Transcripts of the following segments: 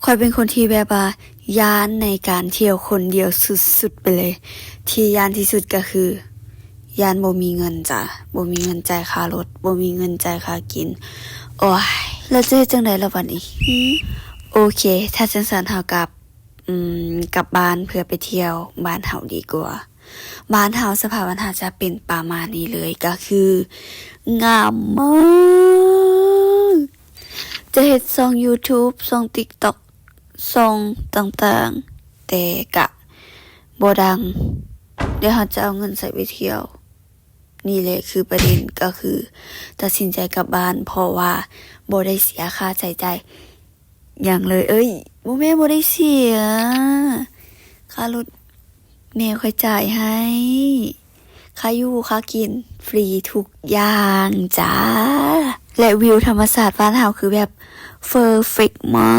ຂ້ອຍເປັນຄົນທີ່ແບບວ່າຢ້ານໃນການທ່ຽວຄົນດຽວສຸດໆໄປເລີຍ. ທີ່ຢ້ານທີ່ສຸດກໍຄື ຢ້ານບໍ່ມີເງິນຈ້າ, ບໍ່ມີເງິນຈ່າຍຄ່າລົດ, ບໍ່ມີເງິນຈ່າຍຄ່າກິນ. ໂອ້ຍ ແລ້ວຈະເຮັດຈັ່ງໃດລະບັດນີ້? ໂອເຄ ຖ້າຈັ່ງຊັ້ນເຮົາກັບ ອືມ ກັບບ້ານເພື່ອໄປທ່ຽວບ້ານເຮົາດີກວ່າ. ບ້ານເຮົາສະພາບບັນຫາຈະເປັນປະມານນີ້ເລີຍ ກໍຄືງາມມາກ. ຈະເຮັດຊ່ອງ YouTube ຊ່ອງ TikTok ຊ່ອງຕ່າງໆ ແຕ່ກະບໍ່ດັງ. ແລ້ວເຮົາຈະເອົາເງິນໃສໄປທ່ຽວ? ນີ້ແຫຼະຄືປະເດັນ ກໍຄືຕັດສິນໃຈກັບບ້ານ ເພາະວ່າບໍ່ໄດ້ເສຍຄ່າໃຊ້ຈ່າຍ ຫຍັງເລີຍ. ເອີຍ ບໍ່ແມ່ນບໍ່ໄດ້ເສຍ ຄ່າລົດແມ່ຂ້ອຍຈ່າຍໃຫ້, ຄ່າຢູ່ຄ່າກິນຟຣີທຸກຢ່າງຈ້າ. ແລະ ວິວທຳມະຊາດບ້ານເຮົາຄືແບບເຟີເຟັກມາ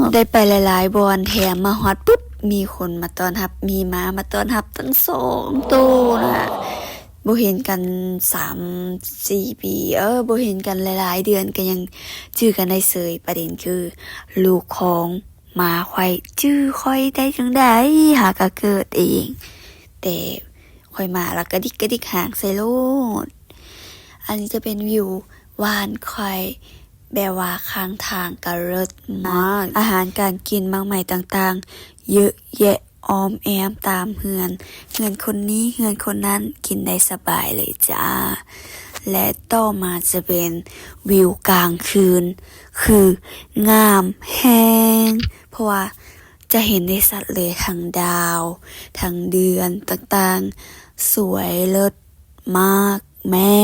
ກ, ໄດ້ໄປຫຼາຍໆບ່ອນ, ແຖມມາຮອດປຶບ ມີຄົນມາຕ້ອນຮັບ, ມີໝາມາຕ້ອນຮັບທັງສອງໂຕນະ. ບໍ່ເຫັນກັນສາມສີ່ປີ ເອີ ບໍ່ເຫັນກັນຫຼາຍໆເດືອນກໍຍັງຈື່ກັນໄດ້ເສີຍ. ປະເດັນຄືລູກຂອງໝາຂ້ອຍຈື່ຂ້ອຍໄດ້ຈັ່ງໃດ? ຫາກະເກີດເອງ ແຕ່ຂ້ອຍມາແລ້ວກະດິກກະດິກຫາງໃສ່ໂລດ. ອັນນີ້ຈະເປັນວິວບ້ານຂ້ອຍ ແບບວ່າຂ້າງທາງກະເລີດມາກ, ອາຫານການກິນໝາກໄມ້ຕ່າງໆ ເຍາະແຍະອ້ອມແອ້ມຕາມເຮືອນ, ເຮືອນຄົນນີ້ເຮືອນຄົນນັ້ນ ກິນໄດ້ສະບາຍເລີຍຈ້າ. ແລະ ຕໍ່ມາຈະເປັນວິວກາງຄືນ ຄືງາມແຮງ ເພາະວ່າຈະເຫັນໄດ້ຊັດເລີຍ ທັງດາວ ທັງເດືອນຕ່າງໆ ສວຍເລີດມາກແມ່.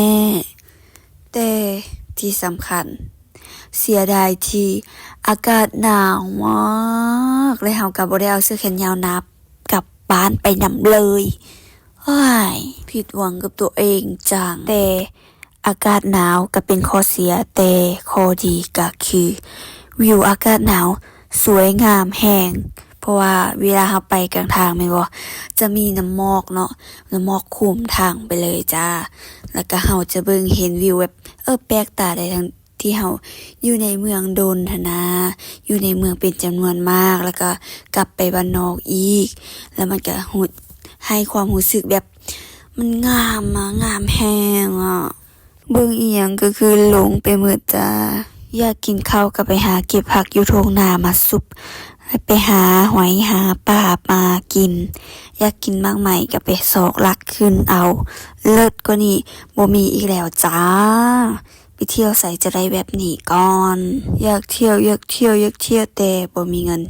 ແຕ່ທີ່ສຳຄັນ ເສຍດາຍທີ່ອາກາດໜາວມາກ ແລະ ເຮົາກໍບໍ່ໄດ້ເອົາເສື້ອແຂນຍາວໜາກັບບ້ານໄປນຳເລີຍ. ໂອ້ຍ ຜິດຫວັງກັບຕົວເອງຈັງ. ແຕ່ອາກາດໜາວກໍເປັນຂໍ້ເສຍ, ແຕ່ຂໍ້ດີກໍຄື ວິວອາກາດໜາວ ສວຍງາມແຮງ ເພາະວ່າເວລາເຮົາໄປກາງທາງແມ່ນບໍ່ ຈະມີນ້ຳໝອກເນາະ, ນ້ຳໝອກຄຸມທາງໄປເລີຍຈ້າ. ແລ້ວກະເຮົາຈະເບິ່ງເຫັນວິວແບບ ເອີ ແປກຕາໄດ້ ທັງທີ່ເຮົາຢູ່ໃນເມືອງດົນຫັ້ນນາ, ຢູ່ໃນເມືອງເປັນຈຳນວນມາກ, ແລ້ວກະກັບໄປບ້ານນອກອີກ, ແລ້ວມັນກະຮູ້ ໃຫ້ຄວາມຮູ້ສຶກແບບ ມັນງາມມາ ງາມແຮງອະ. ເບິ່ງອີ່ຫຍັງກໍຄືຫຼົງໄປໝົດຈ້າ. ຢາກກິນເຂົ້າກໍໄປຫາເກັບຜັກຢູ່ທົ່ງນາມາສຸບ, ໄປຫາຫອຍຫາປາມາກິນ. ຢາກກິນໝາກໄມ້ກໍໄປຊອກລັກຂຶ້ນເອົາ. ເລີດກວ່ານີ້ບໍ່ມີອີກແລ້ວຈ້າ. ໄປທ່ຽວໃສຈະໄດ້ແບບນີ້ກ່ອນ. ຢາກທ່ຽວ ຢາກທ່ຽວ ຢາກທ່ຽວ ແຕ່ບໍ່ມີເງິນ.